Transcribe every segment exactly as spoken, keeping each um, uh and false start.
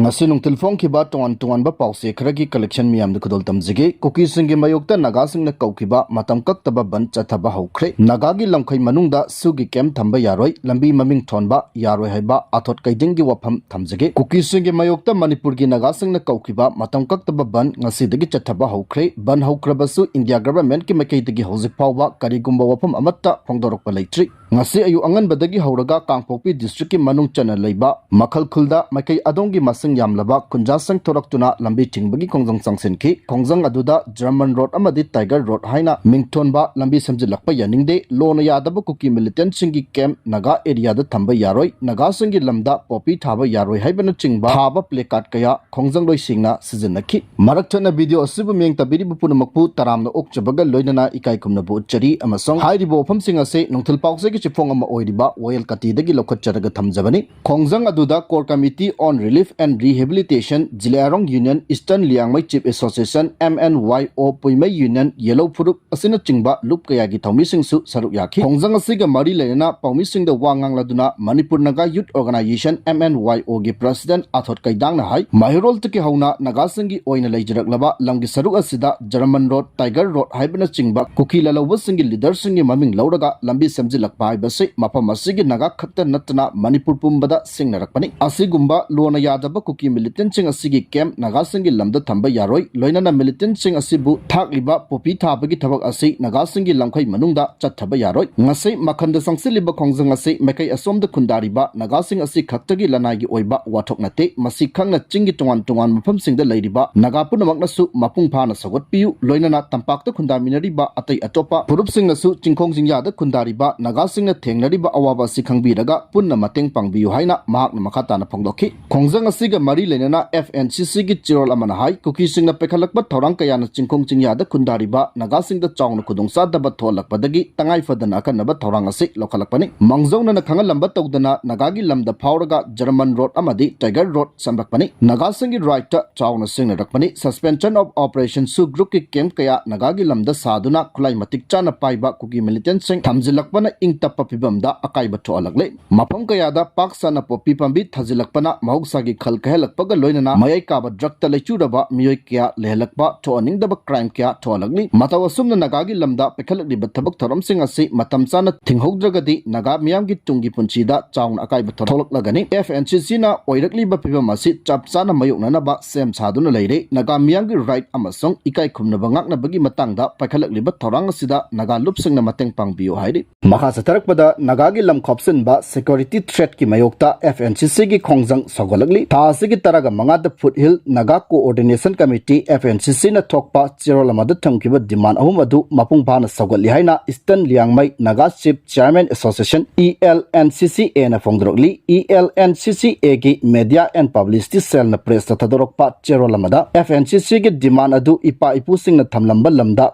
ꯉꯁꯤ ꯅꯨꯡꯊꯤꯜ ꯐꯣꯡꯈꯤꯕ ꯇꯣꯉꯥꯟ ꯇꯣꯉꯥꯟꯕ ꯄꯥꯎꯆꯦ ꯈꯔꯒꯤ collection ꯃꯤꯌꯥꯝꯗ ꯈꯨꯗꯣꯜ ꯇꯝꯖꯒꯦ꯫ ꯀꯨꯀꯤꯁꯤꯡꯒꯤ ꯃꯥꯌꯣꯛꯇ ꯅꯥꯒꯥꯁꯤꯡꯅ ꯀꯧꯈꯤꯕ ꯃꯇꯝ ꯀꯛꯇꯕ ꯕꯟ ꯆꯠꯊꯕ ꯍꯧꯈ꯭ꯔꯦ꯫ ꯅꯥꯒꯥꯒꯤ ꯂꯝꯈꯩ ꯃꯅꯨꯡꯗ ꯁꯨꯒꯤ camp ꯊꯝꯕ ꯌꯥꯔꯣꯏ, ꯂꯝꯕꯤ ꯃꯃꯤꯡ ꯊꯣꯟꯕ ꯌꯥꯔꯣꯏ ꯍꯥꯏꯕ ꯑꯥꯊꯣꯠ ꯀꯩꯗꯤꯡꯒꯤ ꯋꯥꯐꯝ ꯊꯝꯖꯒꯦ꯫ ꯀꯨꯀꯤꯁꯤꯡꯒꯤ ꯃꯥꯌꯣꯛꯇ ꯃꯅꯤꯄꯨꯔꯒꯤ ꯅꯥꯒꯥꯁꯤꯡꯅ ꯀꯧꯈꯤꯕ ꯃꯇꯝ ꯀꯛꯇꯕ ꯕꯟ ꯉꯁꯤꯗꯒꯤ ꯆꯠꯊꯕ ꯍꯧꯈ꯭ꯔꯦ꯫ ꯕꯟ ꯍꯧꯈ꯭ꯔꯕꯁꯨ ꯏꯟꯗꯤꯌꯥ governmentꯀꯤ ꯃꯥꯏꯀꯩꯗꯒꯤ ꯍꯧꯖꯤꯛ ꯐꯥꯎꯕ ꯀꯔꯤꯒꯨꯝꯕ ꯋꯥꯐꯝ ꯑꯃꯠꯇ ꯐꯣꯡꯗꯣꯔꯛꯄ ꯂꯩꯇ꯭ꯔꯤ꯫ ꯉꯁꯤ ꯑꯌꯨꯛ ꯑꯉꯟꯕꯗꯒꯤ ꯍꯧꯔꯒ ꯀꯥꯡꯄꯣꯛꯄꯤ districtꯀꯤ ꯃꯅꯨꯡ ꯆꯟꯅ ꯂꯩꯕ ꯃꯈꯜ ꯈꯨꯜꯗ ꯃꯥꯏꯀꯩ ꯑꯗꯣꯝꯒꯤ ꯃꯁꯤꯡ ꯌꯥꯝꯂꯕ ꯈꯨꯟꯖꯥꯁꯤꯡ ꯊꯣꯔꯛꯇꯨꯅ ꯂꯝꯕꯤ ꯊꯤꯡꯕꯒꯤ ꯈꯣꯡꯖꯪ ꯆꯪꯁꯤꯟꯈꯤ꯫ ꯈꯣꯡꯖꯪ ꯑꯗꯨꯗ German road ꯑꯃꯗꯤ Tiger road ꯍꯥꯏꯅ ꯃꯤꯡꯊꯣꯟꯕ ꯂꯝꯕꯤ ꯁꯦꯝꯖꯤꯜꯂꯛꯄ ꯌꯥꯅꯤꯡꯗꯦ꯫ ꯂꯣꯅ ꯌꯥꯗꯕ ꯀꯨꯀꯤ militantꯁꯤꯡꯒꯤ camp ꯅꯥꯒꯥ areaꯗ ꯊꯝꯕ ꯌꯥꯔꯣꯏ, ꯅꯥꯒꯥꯁꯤꯡꯒꯤ ꯂꯝꯗ poppy ꯊꯥꯕ ꯌꯥꯔꯣꯏ ꯍꯥꯏꯕꯅꯆꯤꯡꯕ ꯊꯥꯕ placard ꯀꯌꯥ ꯈꯣꯡꯖꯪ ꯂꯣꯏꯁꯤꯡꯅ ꯁꯤꯖꯤꯟꯅꯈꯤ꯫ ꯃꯔꯛ ꯊꯠꯅ video ꯑꯁꯤꯕꯨ ꯃꯤꯠꯌꯦꯡ ꯇꯥꯕꯤꯔꯤꯕ ꯄꯨꯝꯅꯃꯛꯄꯨ ꯇꯔꯥꯝꯅ ꯑꯣꯛꯆꯕꯒ ꯂꯣꯏꯅꯅ ꯏꯀꯥꯏ ꯈꯨꯝꯅꯕ ꯎꯠꯆꯔꯤ, ꯑꯃꯁꯨꯡ ꯍꯥꯏꯔꯤꯕ ꯋꯥꯐꯝꯁꯤꯡ ꯑꯁꯤ ꯅꯨꯡꯊꯤꯜ ꯄꯥꯎꯆꯦꯒꯤ ꯆꯦꯐꯣꯡ ꯑꯃ ꯑꯣꯏꯔꯤꯕ ꯋꯥꯌꯦꯜ ꯀꯥꯇꯤꯗꯒꯤ ꯂꯧꯈꯠꯆꯔꯒ ꯊꯝꯖꯕꯅꯤ꯫ ꯈꯣꯡꯖꯪ ꯑꯗꯨꯗ Core Committee on Relief and Rehabilitation, Zeliangrong Union, Eastern Liangmai Chief Association, M N Y O, Poimai Union, Yellow ꯐꯨꯔꯨꯞ ꯑꯁꯤꯅꯆꯤꯡꯕ ꯂꯨꯞ ꯀꯌꯥꯒꯤ ꯊꯧꯃꯤꯁꯤꯡꯁꯨ ꯁꯔꯨꯛ ꯌꯥꯈꯤ꯫ ꯈꯣꯡꯖꯪ ꯑꯁꯤꯒ ꯃꯔꯤ ꯂꯩꯅꯅ ꯄꯥꯎꯃꯤꯁꯤꯡꯗ ꯋꯥ ꯉꯥꯡꯂꯗꯨꯅ Manipur Naga Youth Organisation, M N Y Oꯒꯤ president ꯑꯥꯊꯣꯠ ꯀꯩꯗꯥꯡꯅ ꯍꯥꯏ, ꯃꯩꯍꯧꯔꯣꯜꯗꯒꯤ ꯍꯧꯅ ꯅꯥꯒꯥꯁꯤꯡꯒꯤ ꯑꯣꯏꯅ ꯂꯩꯖꯔꯛꯂꯕ ꯂꯝꯒꯤ ꯁꯔꯨꯛ ꯑꯁꯤꯗ German road, Tiger road ꯍꯥꯏꯕꯅꯆꯤꯡꯕ ꯀꯨꯀꯤ ꯂꯥꯂꯧꯕꯁꯤꯡꯒꯤ leaderꯁꯤꯡꯒꯤ ꯃꯃꯤꯡ ꯂꯧꯔꯒ ꯂꯝꯕꯤ ꯁꯦꯝꯖꯤꯜꯂꯛꯄ ꯍꯥꯏꯕꯁꯤ ꯃꯐꯝ ꯑꯁꯤꯒꯤ ꯅꯥꯒꯥ ꯈꯛꯇ ꯅꯠꯇꯅ ꯃꯅꯤꯄꯨꯔ ꯄꯨꯝꯕꯗ ꯁꯤꯡꯅꯔꯛꯄꯅꯤ꯫ ꯑꯁꯤꯒꯨꯝꯕ ꯂꯣꯅ ꯌꯥꯗꯕ ꯀꯨꯀꯤ militantꯁꯤꯡ ꯑꯁꯤꯒꯤ camp ꯅꯥꯒꯥꯁꯤꯡꯒꯤ ꯂꯝꯗ ꯊꯝꯕ ꯌꯥꯔꯣꯏ, ꯂꯣꯏꯅꯅ militantꯁꯤꯡ ꯑꯁꯤꯕꯨ ꯊꯥꯛꯂꯤꯕ poppy ꯊꯥꯕꯒꯤ ꯊꯕꯛ ꯑꯁꯤ ꯅꯥꯒꯥꯁꯤꯡꯒꯤ ꯂꯝꯈꯩ ꯃꯅꯨꯡꯗ ꯆꯠꯊꯕ ꯌꯥꯔꯣꯏ꯫ ꯉꯁꯤ ꯃꯈꯟꯗ ꯆꯪꯁꯤꯜꯂꯤꯕ ꯈꯣꯡꯖꯪ ꯑꯁꯤ ꯃꯥꯏꯀꯩ ꯑꯁꯣꯝꯗ ꯈꯨꯟꯗꯥꯔꯤꯕ ꯅꯥꯒꯥꯁꯤꯡ ꯑꯁꯤ ꯈꯛꯇꯒꯤ ꯂꯅꯥꯏꯒꯤ ꯑꯣꯏꯕ ꯋꯥꯊꯣꯛ ꯅꯠꯇꯦ꯫ ꯃꯁꯤ ꯈꯪꯅ ꯆꯤꯡꯒꯤ ꯇꯣꯉꯥꯟ ꯇꯣꯉꯥꯟꯕ ꯃꯐꯝꯁꯤꯡꯗ ꯂꯩꯔꯤꯕ ꯅꯥꯒꯥ ꯄꯨꯝꯅꯃꯛꯅꯁꯨ ꯃꯄꯨꯡ ꯐꯥꯅ ꯁꯧꯒꯠꯄꯤꯌꯨ, ꯂꯣꯏꯅꯅ ꯇꯝꯄꯥꯛꯇ ꯈꯨꯟꯗꯥꯃꯤꯟꯅꯔꯤꯕ ꯑꯇꯩ ꯑꯇꯣꯞꯄ ꯐꯨꯔꯨꯞꯁꯤꯡꯅꯁꯨ ꯆꯤꯡꯈꯣꯡ ꯆꯤꯡꯌꯥꯗ ꯈꯨꯟꯗꯥꯔꯤꯕ ꯅꯥꯒꯥꯁꯤꯡꯅ ꯊꯦꯡꯅꯔꯤꯕ ꯑꯋꯥꯕ ꯑꯁꯤ ꯈꯪꯕꯤꯔꯒ ꯄꯨꯟꯅ ꯃꯇꯦꯡ ꯄꯥꯡꯕꯤꯌꯨ ꯍꯥꯏꯅ ꯃꯍꯥꯛꯅ ꯃꯈꯥ ꯇꯥꯅ ꯐꯣꯡꯗꯣꯛꯈꯤ꯫ ꯈꯣꯡꯖꯪ ꯑꯁꯤꯒ ꯃꯔꯤ ꯂꯩꯅꯅ F N C Cꯒꯤ ꯆꯦꯔꯣꯜ ꯑꯃꯅ ꯍꯥꯏ, ꯀꯨꯀꯤꯁꯤꯡꯅ ꯄꯥꯏꯈꯠꯂꯛꯄ ꯊꯧꯔꯥꯡ ꯀꯌꯥꯅ ꯆꯤꯡꯈꯣꯡ ꯆꯤꯡꯌꯥꯗ ꯈꯨꯟꯗꯥꯔꯤꯕ ꯅꯥꯒꯥꯁꯤꯡꯗ ꯆꯥꯎꯅ ꯈꯨꯗꯣꯡꯆꯥꯗꯕ ꯊꯣꯛꯍꯜꯂꯛꯄꯗꯒꯤ ꯇꯉꯥꯏ ꯐꯗꯅ ꯑꯀꯟꯅꯕ ꯊꯧꯔꯥꯡ ꯑꯁꯤ ꯂꯧꯈꯠꯂꯛꯄꯅꯤ꯫ ꯃꯥꯡꯖꯧꯅꯅ ꯈꯪꯍꯜꯂꯝꯕ ꯇꯧꯗꯅ ꯅꯥꯒꯥꯒꯤ ꯂꯝꯗ ꯐꯥꯎꯔꯒ German road ꯑꯃꯗꯤ Tiger road ꯁꯦꯝꯂꯛꯄꯅꯤ꯫ ꯅꯥꯒꯥꯁꯤꯡꯒꯤ rightꯇ ꯆꯥꯎꯅ ꯁꯤꯡꯅꯔꯛꯄꯅꯤ꯫ Suspension of Operation ꯁꯨ groupꯀꯤ camp ꯀꯌꯥ ꯅꯥꯒꯥꯒꯤ ꯂꯝꯗ ꯁꯥꯗꯨꯅ ꯈꯨꯠꯂꯥꯏ ꯃꯇꯤꯛ ꯆꯥꯅ ꯄꯥꯏꯕ ꯀꯨꯀꯤ militantꯁꯤꯡ ꯊꯝꯖꯤꯜꯂꯛꯄꯅ ꯏꯪ ꯇꯞꯄ ꯐꯤꯕꯝꯗ ꯑꯀꯥꯏꯕ ꯊꯣꯛꯍꯜꯂꯛꯂꯦ꯫ ꯃꯐꯝ ꯀꯌꯥꯗ ꯄꯥꯛ ꯁꯟꯅ ꯄꯣꯄꯤ ꯄꯥꯝꯕꯤ ꯊꯥꯖꯤꯜꯂꯛꯄꯅ ꯃꯍꯧꯁꯥꯒꯤ ꯈꯜ ꯀꯥꯏꯍꯜꯂꯛꯄꯒ ꯂꯣꯏꯅꯅ ꯃꯌꯥꯏ ꯀꯥꯕ ꯗ꯭ꯔꯒꯇ ꯂꯩꯆꯨꯔꯕ ꯃꯤꯑꯣꯏ ꯀꯌꯥ ꯂꯩꯍꯜꯂꯛꯄ, ꯊꯣꯛꯍꯟꯅꯤꯡꯗꯕ ꯀ꯭ꯔꯥꯏꯝ ꯀꯌꯥ ꯊꯣꯛꯍꯜꯂꯛꯂꯤ꯫ ꯃꯇꯧ ꯑꯁꯨꯝꯅ ꯅꯥꯒꯥꯒꯤ ꯂꯝꯗ ꯄꯥꯏꯈꯠꯂꯛꯂꯤꯕ ꯊꯕꯛ ꯊꯧꯔꯝꯁꯤꯡ ꯑꯁꯤ ꯃꯇꯝ ꯆꯥꯅ ꯊꯤꯡꯍꯧꯗ꯭ꯔꯒꯗꯤ ꯅꯥꯒꯥ ꯃꯤꯌꯥꯝꯒꯤ ꯇꯨꯡꯒꯤ ꯄꯨꯟꯁꯤꯗ ꯆꯥꯎꯅ ꯑꯀꯥꯏꯕ ꯊꯣꯛꯂꯛꯂꯒꯅꯤ꯫ ꯑꯦꯐ ꯑꯦꯟ ꯁꯤ ꯁꯤꯅ ꯑꯣꯏꯔꯛꯂꯤꯕ ꯐꯤꯕꯝ ꯑꯁꯤ ꯆꯞ ꯆꯥꯅ ꯃꯥꯌꯣꯛꯅꯅꯕ ꯁꯦꯝ ꯁꯥꯗꯨꯅ ꯂꯩꯔꯦ꯫ ꯅꯥꯒꯥ ꯃꯤꯌꯥꯝꯒꯤ ꯔꯥꯏꯠ ꯑꯃꯁꯨꯡ ꯏꯀꯥꯏ ꯈꯨꯝꯅꯕ ꯉꯥꯛꯅꯕꯒꯤ ꯃꯇꯥꯡꯗ ꯄꯥꯏꯈꯠꯂꯛꯂꯤꯕ ꯊꯧꯔꯥꯡ ꯑꯁꯤꯗ ꯅꯥꯒꯥ ꯂꯨꯞꯁꯤꯡꯅ ꯃꯇꯦꯡ ꯄꯥꯡꯕꯤꯌꯨ ꯍꯥꯏꯔꯤ꯫ ꯃꯈꯥ ꯆꯠꯊꯔꯛꯄꯗ ꯅꯥꯒꯥꯒꯤ ꯂꯝ ꯈꯣꯞꯆꯤꯟꯕ ꯁꯦꯀ꯭ꯌꯨꯔꯤꯇꯤ ꯊ꯭ꯔꯦꯠꯀꯤ ꯃꯥꯌꯣꯛꯇ ꯑꯦꯐ ꯑꯦꯟ ꯁꯤ ꯁꯤꯒꯤ ꯈꯣꯡꯖꯪ ꯁꯧꯒꯠꯂꯛꯂꯤ꯫ ꯊꯥ ꯑꯁꯤꯒꯤ ꯇꯔꯥꯒ ꯃꯉꯥꯗ foothill Naga coordination committee, F N C ꯁꯤꯅ ꯊꯣꯛꯄ ꯆꯦꯔꯣꯜ ꯑꯃꯗ ꯊꯝꯈꯤꯕ ꯗꯤꯃꯥꯟ ꯑꯍꯨꯝ ꯑꯗꯨ ꯃꯄꯨꯡ ꯐꯥꯅ ꯁꯧꯒꯠꯂꯤ ꯍꯥꯏꯅ eastern Liangmai Naga chief chairman association, E L N C ꯁꯤ ꯑꯦꯅ ꯐꯣꯡꯗꯣꯔꯛꯂꯤ꯫ ꯏ ꯑꯦꯜ ꯑꯦꯟ ꯁꯤ ꯁꯤ ꯑꯦꯒꯤ ꯃꯦꯗꯤꯌꯥ ꯑꯦꯟ ꯄꯕ꯭ꯂꯤꯁꯤꯇꯤ ꯁꯦꯜꯅ ꯄ꯭ꯔꯦꯁꯇ ꯊꯥꯗꯣꯔꯛꯄ ꯆꯦꯔꯣꯜ ꯑꯃꯗ ꯑꯦꯐ ꯑꯦꯟ ꯁꯤ ꯁꯤꯒꯤ ꯗꯤꯃꯥꯟ ꯑꯗꯨ ꯏꯄꯥ ꯏꯄꯨꯁꯤꯡꯅ ꯊꯝꯂꯝꯕ ꯂꯝꯗ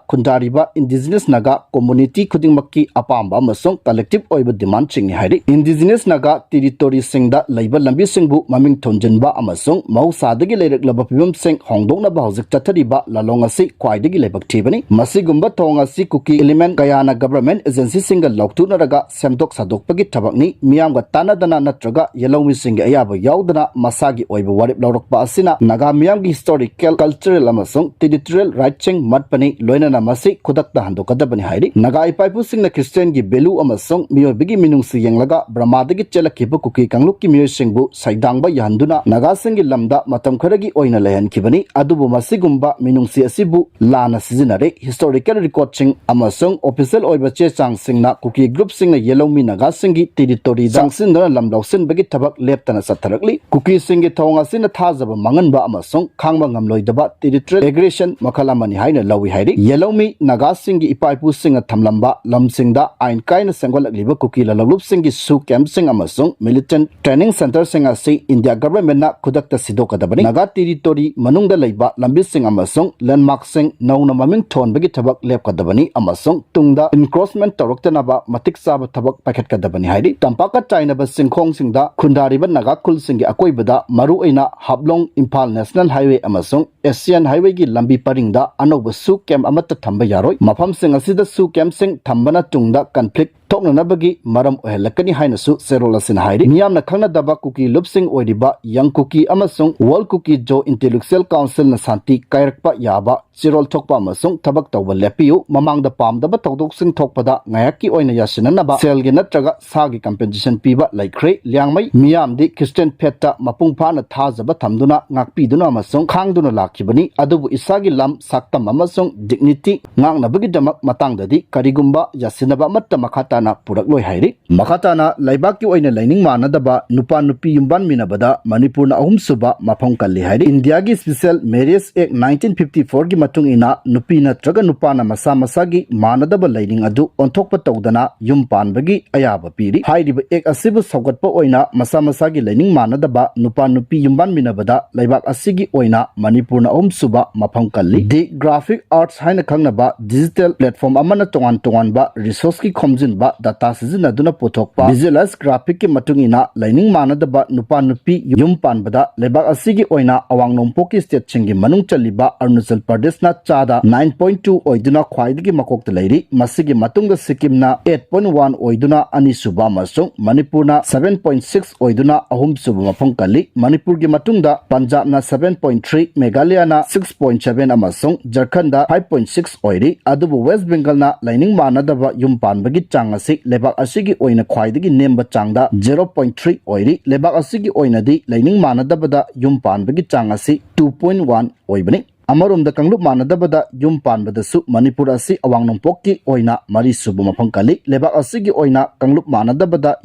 ꯈꯨꯟꯗꯥꯔꯤꯕ ꯏꯟꯗꯤꯖꯤꯅꯁ ꯅꯥꯒꯥ ꯀꯝꯃ꯭ꯌꯨꯅꯤꯇꯤ ꯈꯨꯗꯤꯡꯃꯛꯀꯤ ꯑꯄꯥꯝꯕ ꯑꯃꯁꯨꯡ ꯀꯂꯦꯛꯇꯤꯚ ꯑꯣꯏꯕ ꯗꯤꯃꯥꯟꯁꯤꯡꯅꯤ ꯍꯥꯏꯔꯤ꯫ ꯏꯟꯗꯤꯖꯤꯅꯁ ꯅꯥꯒꯥ ꯇꯦꯔꯤꯇꯣꯔꯤꯁꯤꯡꯗ ꯂꯩꯕ ꯂꯝꯕꯤꯁꯤꯡꯕꯨ ꯃꯃꯤꯡ ꯊꯣꯟꯖꯤꯟꯕ ꯑꯃꯁꯨꯡ ꯃꯍꯧꯁꯥꯗꯒꯤ ꯂꯩꯔꯛꯂꯕ ꯐꯤꯕꯝꯁꯤꯡ ꯍꯣꯡꯗꯣꯛꯅꯕ ꯍꯧꯖꯤꯛ ꯆꯠꯊꯔꯤꯕ ꯂꯥꯂꯣꯡ ꯑꯁꯤ ꯈ꯭ꯋꯥꯏꯗꯒꯤ ꯂꯥꯏꯕꯛ ꯊꯤꯕꯅꯤ꯫ ꯃꯁꯤꯒꯨꯝꯕ ꯊꯧꯑꯣꯡ ꯑꯁꯤ ꯀꯨꯀꯤ ꯏꯂꯤꯃꯦꯟ ꯀꯌꯥꯅ ꯒꯚꯔꯟꯃꯦꯟꯠ ꯑꯦꯖꯦꯟꯁꯤꯁꯤꯡꯒ ꯂꯥꯎꯊꯣꯛꯅꯔꯒ ꯁꯦꯝꯗꯣꯛ ꯁꯥꯗꯣꯛꯄꯒꯤ ꯊꯕꯛꯅꯤ꯫ ꯃꯤꯌꯥꯝꯒ ꯇꯥꯟꯅꯗꯅ ꯅꯠꯇ꯭ꯔꯒ ꯌꯦꯜꯍꯧꯃꯤꯁꯤꯡꯒꯤ ꯑꯌꯥꯕ ꯌꯥꯎꯗꯅ ꯃꯁꯥꯒꯤ ꯑꯣꯏꯕ ꯋꯥꯔꯦꯞ ꯂꯧꯔꯛꯄ ꯑꯁꯤꯅ ꯅꯥꯒꯥ ꯃꯤꯌꯥꯝꯒꯤ ꯍꯤꯁꯇꯣꯔꯤꯀꯦꯜ, ꯀꯜꯆꯔꯦꯜ ꯑꯃꯁꯨꯡ ꯇꯦꯔꯤꯇꯣꯔꯤꯌꯦꯜ ꯔꯥꯏꯠꯁꯤꯡ ꯃꯠꯄꯅꯤ, ꯂꯣꯏꯅꯅ ꯃꯁꯤ ꯈꯨꯗꯛꯇ ꯍꯟꯗꯣꯛꯀꯗꯕꯅꯤ ꯍꯥꯏꯔꯤ꯫ ꯅꯥꯒꯥ ꯏꯄꯥ ꯏꯄꯨꯁꯤꯡꯅ ꯈ꯭ꯔꯤꯁꯇꯤꯌꯟꯒꯤ ꯚꯦꯂꯨ ꯑꯃꯁꯨꯡ ꯃꯤꯑꯣꯏꯕꯒꯤ ꯃꯤꯅꯨꯡꯁꯤ ꯌꯦꯡꯂꯒ ꯕ꯭ꯔꯍꯃꯥꯗꯒꯤ ꯆꯦꯜꯂꯛꯈꯤꯕ ꯀꯨꯀꯤ ꯀꯥꯡꯂꯨꯞꯀꯤ ꯃꯤꯑꯣꯏꯁꯤꯡꯕꯨ ꯁꯩꯗꯥꯡꯕ ꯌꯥꯍꯟꯗꯨꯅ ꯅꯥꯒꯥꯁꯤꯡꯒꯤ ꯂꯝꯗ ꯃꯇꯝ ꯈꯔꯒꯤ ꯑꯣꯏꯅ ꯂꯩꯍꯟꯈꯤꯕꯅꯤ꯫ ꯑꯗꯨꯕꯨ ꯃꯁꯤꯒꯨꯝꯕ ꯃꯤꯅꯨꯡꯁꯤ ꯑꯁꯤꯕꯨ ꯂꯥꯟꯅ ꯁꯤꯖꯤꯟꯅꯔꯦ꯫ ꯍꯤꯁꯇꯣꯔꯤꯀꯦꯜ ꯔꯦꯀꯣꯔꯗꯁꯤꯡ ꯑꯃꯁꯨꯡ ꯑꯣꯐꯤꯁꯤꯌꯦꯜ ꯑꯣꯏꯕ ꯆꯦ ꯆꯥꯡꯁꯤꯡꯅ ꯀꯨꯀꯤ ꯒ꯭ꯔꯨꯞꯁꯤꯡꯅ ꯌꯦꯜꯍꯧꯃꯤ ꯅꯥꯒꯥꯁꯤꯡꯒꯤ ꯇꯦꯔꯤꯇꯣꯔꯤꯗ ꯆꯪꯁꯤꯟꯗꯨꯅ ꯂꯝ ꯂꯧꯁꯤꯟꯕꯒꯤ ꯊꯕꯛ ꯂꯦꯞꯇꯅ ꯆꯠꯊꯔꯛꯂꯤ꯫ ꯀꯨꯀꯤꯁꯤꯡꯒꯤ ꯊꯧꯑꯣꯡ ꯑꯁꯤꯅ ꯊꯥꯖꯕ ꯃꯥꯡꯍꯟꯕ ꯑꯃꯁꯨꯡ ꯈꯥꯡꯕ ꯉꯝꯂꯣꯏꯗꯕ ꯇꯦꯔꯤꯇꯣꯔꯤꯌꯦꯜ ꯑꯦꯒ꯭ꯔꯦꯁꯟ ꯃꯈꯜ ꯑꯃꯅꯤ ꯍꯥꯏꯅ ꯂꯧꯏ ꯍꯥꯏꯔꯤ꯫ ꯌꯦꯜꯍꯧꯃꯤ ꯅꯥꯒꯥꯁꯤꯡꯒꯤ ꯏꯄꯥ ꯏꯄꯨꯁꯤꯡꯅ ꯊꯝꯂꯝꯕ ꯂꯝꯁꯤꯡꯗ ꯑꯥꯏꯟ ꯀꯥꯏꯅ ꯁꯦꯝꯒꯠꯂꯛꯂꯤꯕ ꯀꯨꯀꯤ ꯂꯂꯣꯡꯂꯨꯞꯁꯤꯡꯒꯤ ꯁꯨ ꯀꯦꯝꯞꯁꯤꯡ ꯑꯃꯁꯨꯡ ꯃꯤꯂꯤꯇꯦꯟꯠ ꯇ꯭ꯔꯦꯅꯤꯡ ꯁꯦꯟꯇꯔꯁꯤꯡ ꯑꯁꯤ ꯏꯟꯗꯤꯌꯥ ꯒꯚꯔꯟꯃꯦꯟꯠꯅ ꯈꯨꯗꯛꯇ ꯁꯤꯗꯣꯛꯀꯗꯕꯅꯤ꯫ ꯅꯥꯒꯥ ꯇꯦꯔꯤꯇꯣꯔꯤ ꯃꯅꯨꯡꯗ ꯂꯩꯕ ꯂꯝꯕꯤꯁꯤꯡ ꯑꯃꯁꯨꯡ ꯂꯦꯟꯗꯃꯥꯔꯛꯁꯤꯡ ꯅꯧꯅ ꯃꯃꯤꯡ ꯊꯣꯟꯕꯒꯤ ꯊꯕꯛ ꯂꯦꯞꯀꯗꯕꯅꯤ ꯑꯃꯁꯨꯡ ꯇꯨꯡꯗ ꯏꯟꯀ꯭ꯔꯣꯆꯃꯦꯟꯠ ꯇꯧꯔꯛꯇꯅꯕ ꯃꯇꯤꯛ ꯆꯥꯕ ꯊꯕꯛ ꯄꯥꯏꯈꯠꯀꯗꯕꯅꯤ ꯍꯥꯏꯔꯤ꯫ ꯇꯝꯄꯥꯛꯀ ꯆꯥꯏꯅꯕ ꯆꯤꯡꯈꯣꯡꯁꯤꯡꯗ ꯈꯨꯟꯗꯥꯔꯤꯕ ꯅꯥꯒꯥ ꯈꯨꯜꯁꯤꯡꯒꯤ ꯑꯀꯣꯏꯕꯗ, ꯃꯔꯨꯑꯣꯏꯅ ꯍꯥꯐꯂꯣꯡ ꯏꯝꯐꯥꯜ ꯅꯦꯁꯅꯦꯜ ꯍꯥꯏꯋꯦ ꯑꯃꯁꯨꯡ ꯑꯦꯁꯤꯌꯥꯟ ꯍꯥꯏꯋꯦꯒꯤ ꯂꯝꯕꯤ ꯄꯔꯤꯡꯗ ꯑꯅꯧꯕ ꯁꯨ ꯀꯦꯝ ꯑꯃꯠꯇ ꯊꯝꯕ ꯌꯥꯔꯣꯏ꯫ ꯃꯐꯝꯁꯤꯡ ꯑꯁꯤꯗ ꯁꯨ ꯀꯦꯝꯁꯤꯡ ꯊꯝꯕꯅ ꯇꯨꯡꯗ ꯀꯟꯐ꯭ꯂꯤꯛ ꯊꯣꯛꯅꯅꯕꯒꯤ ꯃꯔꯝ ꯑꯣꯏꯍꯜꯂꯛꯀꯅꯤ ꯍꯥꯏꯅꯁꯨ ꯆꯦꯔꯣꯜ ꯑꯁꯤꯅ ꯍꯥꯏꯔꯤ꯫ ꯃꯤꯌꯥꯝꯅ ꯈꯪꯅꯗꯕ ꯀꯨꯀꯤ ꯂꯨꯞꯁꯤꯡ ꯑꯣꯏꯔꯤꯕ ꯌꯪ ꯀꯨꯀꯤ ꯑꯃꯁꯨꯡ ꯋꯥꯔꯜ ꯀꯨꯀꯤ ꯖꯣ ꯏꯟꯇꯦꯂꯦꯛꯆꯨꯑꯦꯜ ꯀꯥꯎꯟꯁꯤꯜꯅ ꯁꯥꯟꯇꯤ ꯀꯥꯏꯔꯛꯄ ꯌꯥꯕ ꯆꯦꯔꯣꯜ ꯊꯣꯛꯄ ꯑꯃꯁꯨꯡ ꯊꯕꯛ ꯇꯧꯕ ꯂꯦꯞꯄꯤꯌꯨ, ꯃꯃꯥꯡꯗ ꯄꯥꯝꯗꯕ ꯊꯧꯗꯣꯛꯁꯤꯡ ꯊꯣꯛꯄꯗ ꯉꯥꯏꯍꯥꯛꯀꯤ ꯑꯣꯏꯅ ꯌꯥꯁꯤꯟꯅꯅꯕ ꯁꯦꯜꯒꯤ ꯅꯠꯇ꯭ꯔꯒ ꯁꯥꯒꯤ ꯀꯝꯄꯦꯟꯁꯦꯁꯟ ꯄꯤꯕ ꯂꯩꯈ꯭ꯔꯦ꯫ ꯂꯤꯌꯥꯡꯃꯩ ꯃꯤꯌꯥꯝꯗꯤ ꯈ꯭ꯔꯤꯁꯇꯤꯌꯟ ꯐꯦꯠꯇ ꯃꯄꯨꯡ ꯐꯥꯅ ꯊꯥꯖꯕ ꯊꯝꯗꯨꯅ, ꯉꯥꯛꯄꯤꯗꯨꯅ ꯑꯃꯁꯨꯡ ꯈꯥꯡꯗꯨꯅ ꯂꯥꯛꯈꯤꯕꯅꯤ, ꯑꯗꯨꯕꯨ ꯏꯁꯥꯒꯤ ꯂꯝ, ꯁꯛꯇꯝ ꯑꯃꯁꯨꯡ ꯗꯤꯒꯅꯤꯇꯤ ꯉꯥꯛꯅꯕꯒꯤꯗꯃꯛ ꯃꯇꯥꯡꯗꯗꯤ ꯀꯔꯤꯒꯨꯝꯕ ꯌꯥꯁꯤꯟꯅꯕ ꯑꯃꯠꯇ ꯃꯈꯥ ꯇꯥꯅ ꯄꯨꯔꯛꯂꯣꯏ ꯍꯥꯏꯔꯤ꯫ ꯃꯈꯥ ꯇꯥꯅ ꯂꯩꯕꯥꯛꯀꯤ ꯑꯣꯏꯅ ꯂꯥꯏꯅꯤꯡ ꯃꯥꯟꯅꯗꯕ ꯅꯨꯄꯥ ꯅꯨꯄꯤ ꯌꯨꯝꯕꯥꯟꯃꯤꯟꯅꯕꯗ ꯃꯅꯤꯄꯨꯔꯅ ꯑꯍꯨꯝꯁꯨꯕ ꯃꯐꯝ ꯀꯜꯂꯤ ꯍꯥꯏꯔꯤ꯫ ꯏꯟꯗꯤꯌꯥꯒꯤ Special Marriage Act nineteen fifty four ꯒꯤ ꯃꯇꯨꯡ ꯏꯟꯅ ꯅꯨꯄꯤ ꯅꯠꯇ꯭ꯔꯒ ꯅꯨꯄꯥꯅ ꯃꯁꯥ ꯃꯁꯥꯒꯤ ꯃꯥꯟꯅꯗꯕ ꯂꯥꯏꯅꯤꯡ ꯑꯗꯨ ꯑꯣꯟꯊꯣꯛꯄ ꯇꯧꯗꯅ ꯌꯨꯝ ꯄꯥꯟꯕꯒꯤ ꯑꯌꯥꯕ ꯄꯤꯔꯤ꯫ ꯍꯥꯏꯔꯤꯕ ꯑꯦꯛ ꯑꯁꯤꯕꯨ ꯁꯧꯒꯠꯄ ꯑꯣꯏꯅ ꯃꯁꯥ ꯃꯁꯥꯒꯤ ꯂꯥꯏꯅꯤꯡ ꯃꯥꯟꯅꯗꯕ ꯅꯨꯄꯥ ꯅꯨꯄꯤ ꯌꯨꯝꯕꯥꯟꯃꯤꯟꯅꯕꯗ ꯂꯩꯕꯥꯛ ꯑꯁꯤꯒꯤ ꯑꯣꯏꯅ ꯃꯅꯤꯄꯨꯔꯅ ꯑꯍꯨꯝꯁꯨꯕ ꯃꯐꯝ ꯀꯜꯂꯤ꯫ The Graphic Arts ꯍꯥꯏꯅ ꯈꯪꯅꯕ ꯗꯤꯖꯤꯇꯦꯜ ꯄ꯭ꯂꯦꯠꯐꯣꯔꯝ ꯑꯃꯅ ꯇꯣꯉꯥꯟ ꯇꯣꯉꯥꯟꯕ ꯔꯤꯁꯣꯔꯁꯀꯤ ꯈꯣꯝꯖꯤꯟꯕ ꯗꯥꯇꯥ ꯁꯤꯖꯤꯟꯅꯗꯨꯅ ꯄꯨꯊꯣꯛꯄ ꯚꯤꯖꯨꯑꯦꯂꯥꯏꯖ ꯒ꯭ꯔꯥꯐꯤꯛꯀꯤ ꯃꯇꯨꯡ ꯏꯟꯅ ꯂꯥꯏꯅꯤꯡ ꯃꯥꯟꯅꯗꯕ ꯅꯨꯄꯥ ꯅꯨꯄꯤ ꯌꯨꯝ ꯄꯥꯟꯕꯗ ꯂꯩꯕꯥꯛ ꯑꯁꯤꯒꯤ ꯑꯣꯏꯅ ꯑꯋꯥꯡ ꯅꯣꯡꯄꯣꯛꯀꯤ ꯁ꯭ꯇꯦꯠꯁꯤꯡꯒꯤ ꯃꯅꯨꯡ ꯆꯜꯂꯤꯕ ꯑꯔꯨꯅꯥꯆꯜ ꯄ꯭ꯔꯗꯦꯁꯅ ꯆꯥꯗ nine point two ꯑꯣꯏꯗꯨꯅ ꯈ꯭ꯋꯥꯏꯗꯒꯤ ꯃꯀꯣꯛꯇ ꯂꯩꯔꯤ꯫ ꯃꯁꯤꯒꯤ ꯃꯇꯨꯡꯗ ꯁꯤꯛꯀꯤꯝꯅ eight point one ꯑꯣꯏꯗꯨꯅ ꯑꯅꯤꯁꯨꯕ ꯑꯃꯁꯨꯡ ꯃꯅꯤꯄꯨꯔꯅ seven point six ꯑꯣꯏꯗꯨꯅ ꯑꯍꯨꯝꯁꯨꯕ ꯃꯐꯝ ꯀꯜꯂꯤ꯫ ꯃꯅꯤꯄꯨꯔꯒꯤ ꯃꯇꯨꯡꯗ ꯄꯟꯖꯥꯕꯅ seven point three, ꯃꯦꯘꯥꯂꯌꯥꯅ six point seven ꯑꯃꯁꯨꯡ ꯖꯔꯈꯟꯗ five point six ꯑꯣꯏꯔꯤ꯫ ꯑꯗꯨꯕꯨ ꯋꯦꯁ꯭ꯠ ꯕꯦꯡꯒꯜꯅ ꯂꯥꯏꯅꯤꯡ ꯃꯥꯟꯅꯗꯕ ꯌꯨꯝ ꯄꯥꯟꯕꯒꯤ ꯆꯥꯡ ꯑꯁꯤ ꯂꯩꯕꯥꯛ ꯑꯁꯤꯒꯤ ꯑꯣꯏꯅ ꯈ꯭ꯋꯥꯏꯗꯒꯤ ꯅꯦꯝꯕ ꯆꯥꯡꯗ zero point three ꯑꯣꯏꯔꯤ꯫ ꯂꯩꯕꯥꯛ ꯑꯁꯤꯒꯤ ꯑꯣꯏꯅꯗꯤ ꯂꯥꯏꯅꯤꯡ ꯃꯥꯟꯅꯗꯕꯗ ꯌꯨꯝ ꯄꯥꯟꯕꯒꯤ ꯆꯥꯡ ꯑꯁꯤ two point one ꯑꯣꯏꯕꯅꯤ꯫ ꯑꯃꯔꯣꯝꯗ ꯀꯥꯡꯂꯨꯞ ꯃꯥꯟꯅꯗꯕꯗ ꯌꯨꯝ ꯄꯥꯟꯕꯗꯁꯨ ꯃꯅꯤꯄꯨꯔ ꯑꯁꯤ ꯑꯋꯥꯡ ꯅꯣꯡꯄꯣꯛꯀꯤ ꯑꯣꯏꯅ ꯃꯔꯤꯁꯨꯕ ꯃꯐꯝ ꯀꯜꯂꯤ꯫ ꯂꯩꯕꯥꯛ ꯑꯁꯤꯒꯤ ꯑꯣꯏꯅ ꯀꯥꯡꯂꯨꯞ ꯃꯥꯟꯅꯗꯕꯗ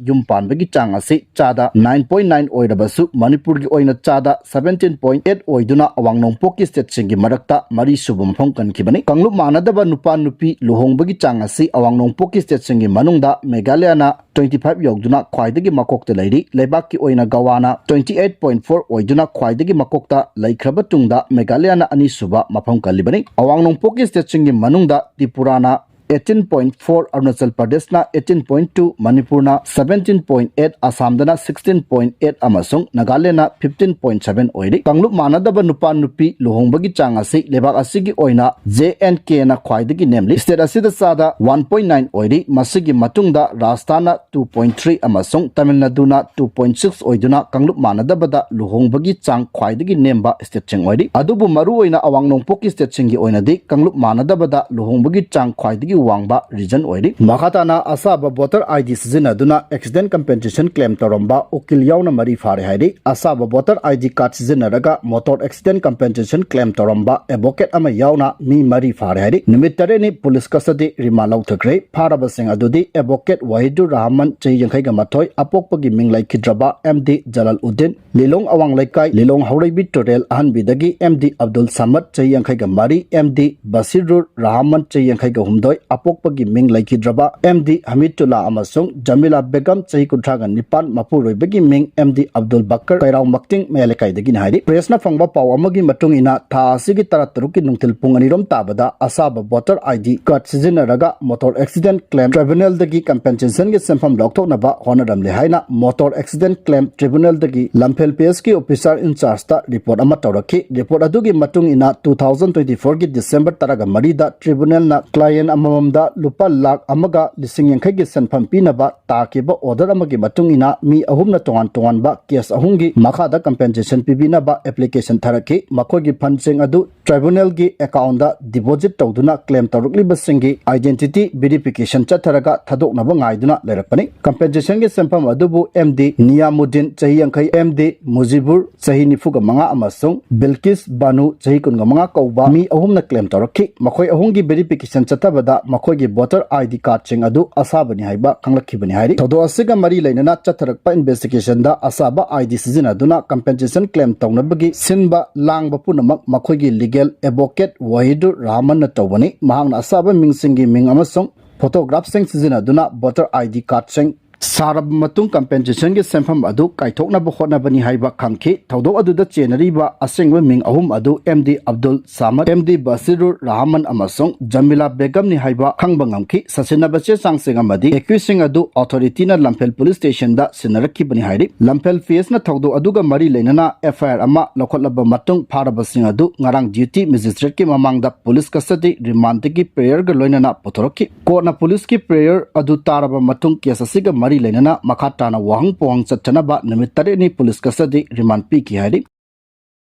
ꯌꯨꯝ ꯄꯥꯟꯕꯒꯤ ꯆꯥꯡ ꯑꯁꯤ ꯆꯥꯗ nine point nine ꯑꯣꯏꯔꯕꯁꯨ ꯃꯅꯤꯄꯨꯔꯒꯤ ꯑꯣꯏꯅ ꯆꯥꯗ seventeen point eight ꯑꯣꯏꯗꯨꯅ ꯑꯋꯥꯡ ꯅꯣꯡꯄꯣꯛꯀꯤ ꯁ꯭ꯇꯦꯠꯁꯤꯡꯒꯤ ꯃꯔꯛꯇ ꯃꯔꯤꯁꯨꯕ ꯃꯐꯝ ꯀꯟꯈꯤꯕꯅꯤ꯫ ꯀꯥꯡꯂꯨꯞ ꯃꯥꯟꯅꯗꯕ ꯅꯨꯄꯥ ꯅꯨꯄꯤ ꯂꯨꯍꯣꯡꯕꯒꯤ ꯆꯥꯡ ꯑꯁꯤ ꯑꯋꯥꯡ ꯅꯣꯡꯄꯣꯛꯀꯤ ꯁ꯭ꯇꯦꯠꯁꯤꯡꯒꯤ ꯃꯅꯨꯡꯗ ꯃꯦꯘꯥꯂꯌꯥꯅ twenty five ꯌꯧꯗꯨꯅ ꯈ꯭ꯋꯥꯏꯗꯒꯤ ꯃꯀꯣꯛꯇ ꯂꯩꯔꯤ꯫ ꯂꯩꯕꯥꯛꯀꯤ ꯑꯣꯏꯅ ꯒꯋꯥꯅ twenty eight point four ꯑꯣꯏꯗꯨꯅ ꯈ꯭ꯋꯥꯏꯗꯒꯤ ꯃꯀꯣꯛꯇ ꯂꯩꯈ꯭ꯔꯕ ꯇꯨꯡꯗ ꯃꯦꯘꯥꯂꯌꯥꯅ ꯑꯅꯤꯁꯨꯕ ꯃꯐꯝ ꯀꯜꯂꯤꯕꯅꯤ꯫ ꯑꯋꯥꯡ ꯅꯣꯡꯄꯣꯛꯀꯤ ꯁ꯭ꯇꯦꯠꯁꯤꯡꯒꯤ ꯃꯅꯨꯡꯗ ꯇ꯭ꯔꯤꯄꯨꯔꯥꯅ eighteen point four, Arunachal ꯄ꯭ꯔꯗꯦꯁꯅ eighteen point two, ꯃꯅꯤꯄꯨꯔꯅ seventeen point eight, ꯑꯁꯥꯝꯗꯅ sixteen point eight ꯑꯃꯁꯨꯡ ꯅꯥꯒꯥꯂꯦꯟꯗꯅ fifteen point seven ꯑꯣꯏꯔꯤ꯫ ꯀꯥꯡꯂꯨꯞ ꯃꯥꯟꯅꯗꯕ ꯅꯨꯄꯥ ꯅꯨꯄꯤ ꯂꯨꯍꯣꯡꯕꯒꯤ ꯆꯥꯡ ꯑꯁꯤ ꯂꯩꯕꯥꯛ ꯑꯁꯤꯒꯤ ꯑꯣꯏꯅ J and Kꯅ ꯈ꯭ꯋꯥꯏꯗꯒꯤ ꯅꯦꯝꯂꯤ꯫ State ꯑꯁꯤꯗ ꯆꯥꯗ one point nine ꯑꯣꯏꯔꯤ꯫ ꯃꯁꯤꯒꯤ ꯃꯇꯨꯡꯗ ꯔꯥꯖꯁꯊꯥꯟꯅ two point three ꯑꯃꯁꯨꯡ ꯇꯥꯃꯤꯜ ꯅꯥꯗꯨꯅ two point six ꯑꯣꯏꯗꯨꯅ ꯀꯥꯡꯂꯨꯞ ꯃꯥꯟꯅꯗꯕꯗ ꯂꯨꯍꯣꯡꯕꯒꯤ ꯆꯥꯡ ꯈ꯭ꯋꯥꯏꯗꯒꯤ ꯅꯦꯝꯕ stateꯁꯤꯡ ꯑꯣꯏꯔꯤ꯫ ꯑꯗꯨꯕꯨ ꯃꯔꯨꯑꯣꯏꯅ ꯑꯋꯥꯡ ꯅꯣꯡꯄꯣꯛꯀꯤ stateꯁꯤꯡꯒꯤ ꯑꯣꯏꯅꯗꯤ ꯀꯥꯡꯂꯨꯞ ꯃꯥꯟꯅꯗꯕꯗ ꯂꯨꯍꯣꯡꯕꯒꯤ ꯆꯥꯡ ꯈ꯭ꯋꯥꯏꯗꯒꯤ ꯋꯥꯡꯕ region ꯑꯣꯏꯔꯤ꯫ ꯃꯈꯥ ꯇꯥꯅ ꯑꯁꯥꯕ voter ID ꯁꯤꯖꯤꯟꯅꯗꯨꯅ accident compensation claim ꯇꯧꯔꯝꯕ ꯎꯀꯤꯜ ꯌꯥꯎꯅ ꯃꯔꯤ ꯐꯥꯔꯦ ꯍꯥꯏꯔꯤ꯫ ꯑꯁꯥꯕ voter ID card ꯁꯤꯖꯤꯟꯅꯔꯒ motor accident compensation claim ꯇꯧꯔꯝꯕ advocate ꯑꯃ ꯌꯥꯎꯅ ꯃꯤ ꯃꯔꯤ ꯐꯥꯔꯦ ꯍꯥꯏꯔꯤ꯫ ꯅꯨꯃꯤꯠ ꯇꯔꯦꯠꯅꯤ police custody remand ꯂꯧꯊꯈ꯭ꯔꯦ꯫ ꯐꯥꯔꯕꯁꯤꯡ ꯑꯗꯨꯗꯤ advocate ꯋꯥꯍꯤꯗꯨꯔ ꯔꯍꯃꯟ, ꯆꯍꯤ ꯌꯥꯡꯈꯩꯒ ꯃꯥꯊꯣꯏ, ꯑꯄꯣꯛꯄꯒꯤ ꯃꯤꯡ ꯂꯩꯈꯤꯗ꯭ꯔꯕ M D ꯖꯂꯥꯜ ꯎꯗꯤꯟ, ꯂꯤꯂꯣꯡ ꯑꯋꯥꯡ ꯂꯩꯀꯥꯏ, ꯂꯤꯂꯣꯡ ꯍꯧꯔꯩꯕꯤ ꯇꯨꯔꯦꯜ ꯑꯍꯟꯕꯤꯗꯒꯤ M D ꯑꯕꯗꯨꯜ ꯁꯃꯗ, ꯆꯍꯤ ꯌꯥꯡꯈꯩꯒ ꯃꯔꯤ, M D ꯕꯁꯤꯔꯨꯔ ꯔꯍꯃꯟ, ꯆꯍꯤ ꯌꯥꯡꯈꯩꯒ ꯍꯨꯝꯗꯣꯏ, ꯑꯄꯣꯛꯄꯒꯤ ꯃꯤꯡ ꯂꯩꯈꯤꯗ꯭ꯔꯕ M D ꯍꯃꯤꯗꯨꯜꯂꯥ ꯑꯃꯁꯨꯡ ꯖꯃꯤꯂꯥ ꯕꯦꯒꯝ, ꯆꯍꯤ ꯀꯨꯟꯊ꯭ꯔꯥꯒ ꯅꯤꯄꯥꯟ, ꯃꯄꯨꯔꯣꯏꯕꯒꯤꯅꯤ꯫ ꯃꯤꯡ M D ꯑꯕꯗꯨꯜ ꯕꯀꯔ, ꯀꯩꯔꯥꯎ ꯃꯛꯇꯤꯡ ꯃꯌꯥꯏ ꯂꯩꯀꯥꯏꯗꯒꯤꯅꯤ ꯍꯥꯏꯔꯤ꯫ Pressꯅ ꯐꯪꯕ ꯄꯥꯎ ꯑꯃꯒꯤ ꯃꯇꯨꯡ ꯏꯟꯅ, ꯊꯥ ꯑꯁꯤꯒꯤ ꯇꯔꯥꯇꯔꯨꯛꯀꯤ ꯅꯨꯡꯊꯤꯜ ꯄꯨꯡ ꯑꯅꯤꯔꯣꯝ ꯇꯥꯕꯗ ꯑꯁꯥꯕ voter ID card ꯁꯤꯖꯤꯟꯅꯔꯒ motor accident claim tribunalꯗꯒꯤ compensationꯒꯤ ꯁꯦꯟꯐꯝ ꯂꯧꯊꯣꯛꯅꯕ ꯍꯣꯠꯅꯔꯝꯂꯦ ꯍꯥꯏꯅ motor accident claim tribunalꯗꯒꯤ ꯂꯝꯐꯦꯜ PSꯀꯤ officer in chargeꯇ report ꯑꯃ ꯇꯧꯔꯛꯈꯤ꯫ Report ꯑꯗꯨꯒꯤ ꯃꯇꯨꯡ ꯏꯟꯅ, two thousand twenty fourꯒꯤ December ꯇꯔꯥꯒ ꯃꯔꯤꯗ tribunalꯅ client ꯑꯃꯃꯝꯗ ꯂꯨꯄꯥ ꯂꯥꯈ ꯑꯃꯒ ꯂꯤꯁꯤꯡ ꯌꯥꯡꯈꯩꯒꯤ ꯁꯦꯟꯐꯝ ꯄꯤꯅꯕ ꯇꯥꯈꯤꯕ order ꯑꯃꯒꯤ ꯃꯇꯨꯡ ꯏꯟꯅ, ꯃꯤ ꯑꯍꯨꯝꯅ ꯇꯣꯉꯥꯟ ꯇꯣꯉꯥꯟꯕ case ꯑꯍꯨꯝꯒꯤ ꯃꯈꯥꯗ compensation ꯄꯤꯕꯤꯅꯕ application ꯊꯥꯔꯛꯈꯤ꯫ ꯃꯈꯣꯏꯒꯤ fundꯁꯤꯡ ꯑꯗꯨ tribunalꯒꯤ accountꯇ deposit ꯇꯧꯗꯨꯅ claim ꯇꯧꯔꯛꯂꯤꯕꯁꯤꯡꯒꯤ identity verification ꯆꯠꯊꯔꯒ ꯊꯥꯗꯣꯛꯅꯕ ꯉꯥꯏꯗꯨꯅ ꯂꯩꯔꯛꯄꯅꯤ꯫ Compensationꯒꯤ ꯁꯦꯟꯐꯝ ꯑꯗꯨꯕꯨ M D ꯅꯤꯌꯥꯃꯨꯗꯤꯟ, ꯆꯍꯤ ꯌꯥꯡꯈꯩ, M D ꯃꯨꯖꯤꯕꯨꯔ, ꯆꯍꯤ ꯅꯤꯐꯨꯒ ꯃꯉꯥ, ꯑꯃꯁꯨꯡ ꯕꯤꯜꯀꯤꯁ ꯕꯥꯅꯨ, ꯆꯍꯤ ꯀꯨꯟꯒ ꯃꯉꯥ ꯀꯧꯕ ꯃꯤ ꯑꯍꯨꯝꯅ claim ꯇꯧꯔꯛꯈꯤ꯫ ꯃꯈꯣꯏ ꯑꯍꯨꯝꯒꯤ verification ꯆꯠꯊꯕꯗ ꯃꯈꯣꯏꯒꯤ voter ID cardꯁꯤꯡ ꯑꯗꯨ ꯑꯁꯥꯕꯅꯤ ꯍꯥꯏꯕ ꯈꯪꯂꯛꯈꯤꯕꯅꯤ ꯍꯥꯏꯔꯤ꯫ ꯊꯧꯗꯣꯛ ꯑꯁꯤꯒ ꯃꯔꯤ ꯂꯩꯅꯅ ꯆꯠꯊꯔꯛꯄ investigationꯗ ꯑꯁꯥꯕ ID ꯁꯤꯖꯤꯟꯅꯗꯨꯅ compensation claim ꯇꯧꯅꯕꯒꯤ ꯁꯤꯟꯕ ꯂꯥꯡꯕ ꯄꯨꯝꯅꯃꯛ ꯃꯈꯣꯏꯒꯤ legal advocate ꯋꯥꯍꯤꯗꯨꯔ ꯔꯍꯃꯟꯅ ꯇꯧꯕꯅꯤ꯫ ꯃꯍꯥꯛꯅ ꯑꯁꯥꯕ ꯃꯤꯡꯁꯤꯡꯒꯤ ꯃꯤꯡ ꯑꯃꯁꯨꯡ photographꯁꯤꯡ ꯁꯤꯖꯤꯟꯅꯗꯨꯅ voter ID cardꯁꯤꯡ ꯁꯥꯔꯕ ꯃꯇꯨꯡ compensationꯒꯤ ꯁꯦꯟꯐꯝ ꯑꯗꯨ ꯀꯥꯏꯊꯣꯛꯅꯕ ꯍꯣꯠꯅꯕꯅꯤ ꯍꯥꯏꯕ ꯈꯪꯈꯤ꯫ ꯊꯧꯗꯣꯛ ꯑꯗꯨꯗ ꯆꯦꯟꯅꯔꯤꯕ ꯑꯁꯦꯡꯕ ꯃꯤꯡ ꯑꯍꯨꯝ ꯑꯗꯨ M D Abdul Samad, M D Basirur Rahman ꯑꯃꯁꯨꯡ Jamila Begumꯅꯤ ꯍꯥꯏꯕ ꯈꯪꯕ ꯉꯝꯈꯤ꯫ ꯁꯥꯁꯤꯟꯅꯕ ꯆꯦ ꯆꯥꯡꯁꯤꯡ ꯑꯃꯗꯤ ꯑꯦꯀ꯭ꯌꯨꯁꯁꯤꯡ ꯑꯗꯨ authorityꯅ ꯂꯝꯐꯦꯜ police stationꯗ ꯁꯤꯟꯅꯔꯛꯈꯤꯕꯅꯤ ꯍꯥꯏꯔꯤ꯫ ꯂꯝꯐꯦꯜ PSꯅ ꯊꯧꯗꯣꯛ ꯑꯗꯨꯒ ꯃꯔꯤ ꯂꯩꯅꯅ F I R ꯑꯃ ꯂꯧꯈꯠꯂꯕ ꯃꯇꯨꯡ, ꯐꯥꯔꯕꯁꯤꯡ ꯑꯗꯨ ꯉꯔꯥꯡ duty magistrateꯀꯤ ꯃꯃꯥꯡꯗ police custody remandꯗꯒꯤ priorꯒ ꯂꯣꯏꯅꯅ ꯄꯨꯊꯣꯔꯛꯈꯤ꯫ Courtꯅ policeꯀꯤ prior ꯑꯗꯨ ꯇꯥꯔꯕ ꯃꯇꯨꯡ, case ꯑꯁꯤꯒ ꯃꯔꯤ ꯂꯩꯅꯅ ꯃꯈꯥ ꯇꯥꯅ ꯋꯥꯍꯪ ꯄꯥꯎꯍꯪ ꯆꯠꯊꯅꯕ ꯅꯨꯃꯤꯠ ꯇꯔꯦꯠꯅꯤ police custody remand ꯄꯤꯈꯤ ꯍꯥꯏꯔꯤ꯫